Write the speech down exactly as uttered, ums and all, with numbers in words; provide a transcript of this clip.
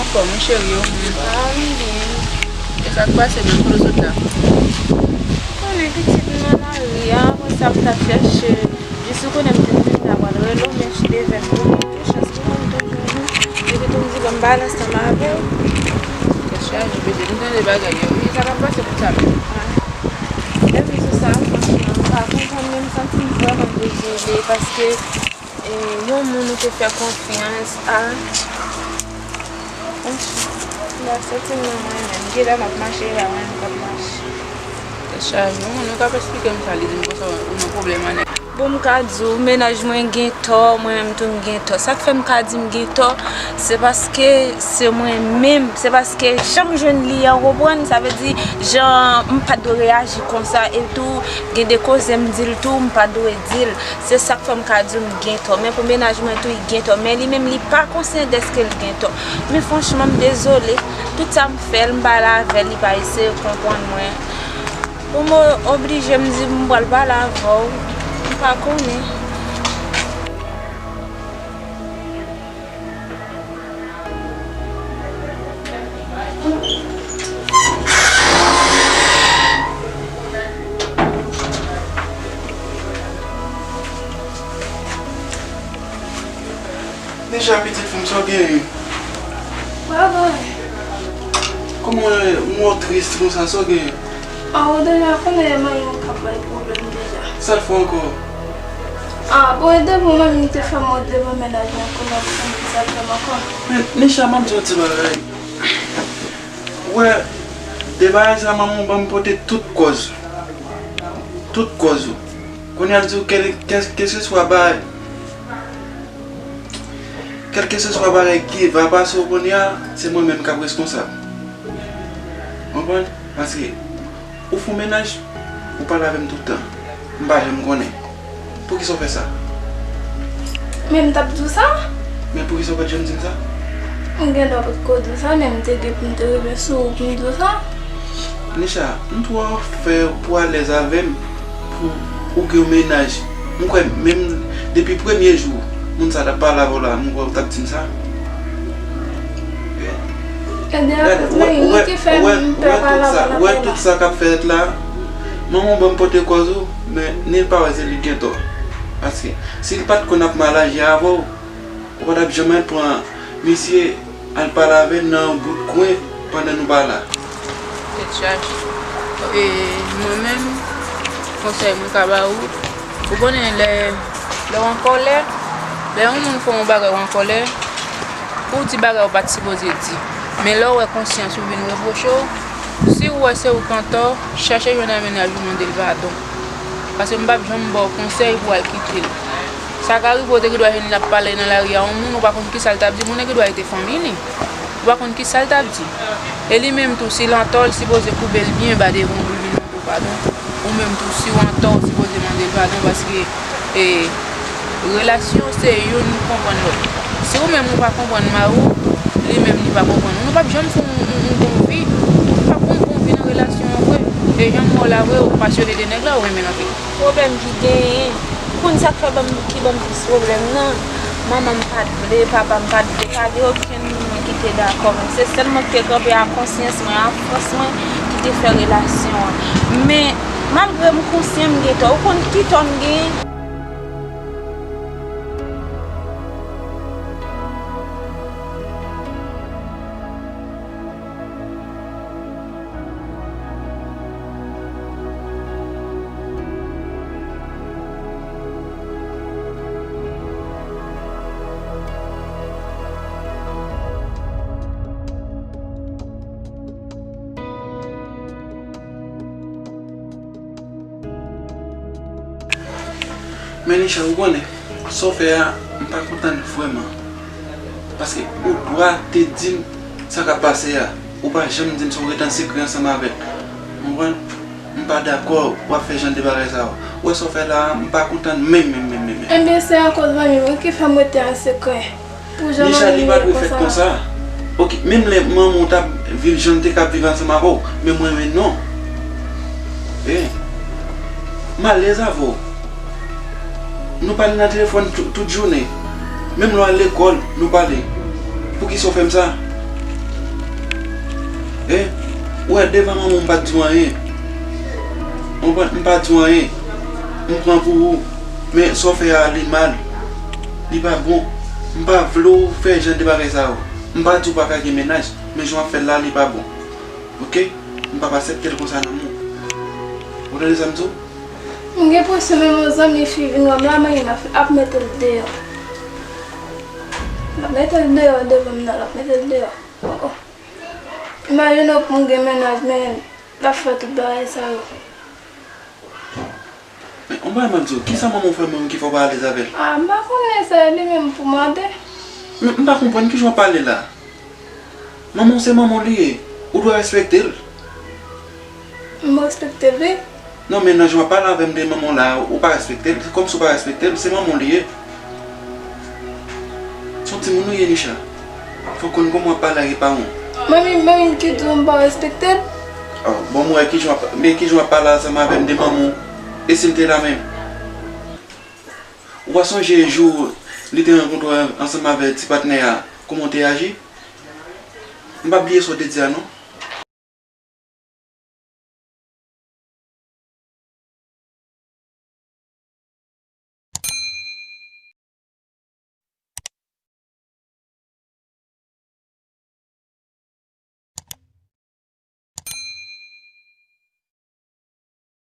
Anfòm wi cheri, ou menm? Ah, m byen. E sa k pase menm, kote w sot la? Konnen pitit m nan lari a, apre sa m t ap chèche. Jis ou konnen m te di m ta pral rele w, men ch-, devèn pou mwen tou, chans pou mwen m toujou nou. Epi tou m di bon m pale ansanm avè w. Tèt chaje, bebe, m tande bagay yo wi, sa k ap pase konsa menm? Ah. Depi sou sa, franchman, m pa konprann, men m santi m vrèman dezole, paske E, yon moun ou te fè konfyans a. Franchman, m ap soti nan mwen menm. Genlè m ap mache, e pa mwen menm k ap mache. Tèt chaje, yon moun ou k ap esplike m sa, li di m konsa, ou nan pwoblèm anèk. Bon, m ka di w, mennaj mwen gen tò, mwen menm tou m gen tò. Sa k fè m ka di m gen tò, se paske se mwen menm, se paske jan m jwenn li an, w konprann, sa vle di, jan m pa t dwe reyaji konsa, e tou, gen de koze m di l tou, m pa t dwe di l. Se sa k fè m ka di w m gen tò. Men pou mennaj mwen tou, li gen tò. Men li menm, li pa konsyan dèske l gen tò. Men franchman, m dezole. Tout sa m fè l, m pale avè l, li pa eseye konprann mwen. Pou m oblije m di m pral pale avè w, m pa konnen. Necha, pitit fi m, sa w genyen? Pa gen anyen. Kòman w wè w tris konsa, sa w genyen? Ah, ou deja konnen manman w ka bay pwoblèm deja. Sa l fè w ankò? Ah, bon, e depi w menm li te fè m wont devan mennaj mwen, kounye a pou konn ki sa l fè m ankò. Men, Necha, m ap di w yon ti bagay. Ou wè, de bagay sa, manman w ban m pote tout kòz ou. Tout kòz ou. Kounye a l di w kèl, kèl, kèlkeswa bagay. Kèlkeswa bagay ki va pase w kounye a, se mwen menm k ap reskonsab. Konprann? Paske ou fè w mennaj, ou pale avè m tout tan. M pa janm konnen. Poukisa w fè sa? Men m t ap di w sa? Men poukisa w pa t janm di m sa? M gen dwa potko di w sa, men m te gen pou m te rive sou ou pou m di w sa. Necha, m twò fè pou w alèz avè m, pou ou gen yon mennaj. M kwè menm depi premye jou moun sa t ap pale avè w la, m kwè ou t ap di m sa. Gade, ou wè, ou wè, ou wè, ou wè tout sa, ou wè tout sa k ap fèt la. Manman w ban m pote kòz ou, men ni l pa wè se li k gen tò. Paske si l pa t konn ap mal aji avè w, ou pa t ap janm al pran misye al pale avè l nan yon bout kwen pandan nou pa la. Tèt chaje. E mwen menm, konsèy mwen ka ba ou, ou konnen lè, lè w an kòlè, lè yon moun fè yon bagay w an kòlè, pou w di bagay ou pa t sipoze di. Men lè w wè konsyans ou vin repwoche w, si w wè se ou k antò, chèche jwenn ak mennaj ou mande l padon. Paske m p ap janm ba w konsèy pou w al kite l. Sa ka rive w te gen dwa jwenn l ap pale nan lari a yon moun, ou pa konn kisa l t ap di, moun nan gen dwa rete fanmi li. Ou pa konn kisa l t ap di. E li menm tou, si l antò, l sipoze koube l byen ba devan pou l vin mande w padon. Ou menm tou, si w antò, ou sipoze mande l padon paske, e, relasyon se youn konprann lòt. Si ou menm ou pa konprann mari w, li menm li pa konprann ou. Nou p ap janm fè yon, yon, yon bon vi. Nou p ap fè yon bon vi nan relasyon an vre. E jan m wè w la vre, ou pasyone de nèg la, ou renmen l anpil. Pwoblèm ki genyen, ou konn sa k fè ban m, ki ban m plis pwoblèm nan? Manman m pa t vle, papa m pa t vle, pa gen okenn moun ki te dakò. Men se sèl mwen ki te kanpe ak konsyans mwen, ak fòs mwen, ki te fè relasyon an. Men, malgre m konsyan m gen tò, ou konn ki tò m genyen? Men Necha, ou konnen, sa w fè a, m pa kontan l vrèman. Paske ou dwa te di m sa k ap pase a. Ou pa janm di m sa w ret an sekrè ansanm avè l. Ou konprann? M pa dakò w ap fè jan de bagay sa yo. Ou wè sa w fè la a, m pa kontan l menm, menm, menm, menm, menm. Ebyen, se akoz manmi mwen ki fè m rete an sekrè. Pou jan manmi m ye konsa. Necha, li pa dwe fèt konsa. Oke, menm lè manman w t ap viv jan l te ka ap viv ansanm avè w, men mwen, men non. E, m alèz avè w. Nou pale nan telefòn tou-, tout jounen. Menm lè w al lekòl, nou pale. Poukisa w fè m sa? Eh, ou wè, devan manman w m pa t di w anyen. Ou konprann? M pa di w anyen. M pran pou ou. Men sa w fè a, li mal. Li pa bon. M pa vle w fè jan de bagay sa yo. M pa di w pa ka gen mennaj, men jan w ap fè l la, li pa bon. Oke? M p ap aksepte l konsa nan men w. Ou tande sa m di w? M gen presyon, men yon zanmi fi vin wè m la, men l ap mete l deyò. L ap mete l deyò devan m nan, l ap mete l deyò. Oh, oh. Imajine w pou m gen mennaj, men l ap fè tout bagay sa yo. Men, yon bagay m ap di w, kisa manman w fè menm ki fè w pa alèz avè l? Ah, m pa konnen, se li menm pou mande. Men, m pa konprann kijan w ap pale la. Manman w se manman w li ye. Ou dwe respekte l. M respekte l, wi. Non, men nan jan w ap pale avè m de manman w la, ou pa respekte l. Se kòmsi w pa respekte l, se manman w li ye. Se yon timoun ou ye, Nisha. Fò w konn kòman w ap pale ak paran w. Manmi, manmi ki di w m pa respekte l? Oh, bon, m wè kijan w ap, men kijan w ap pale ansanm avè m de manman w. E si l te la menm? Ou pa sonje jou li te rankontre w ansanm avè ti patnè a, kòman w te aji? M pa bliye sa w te di a, non.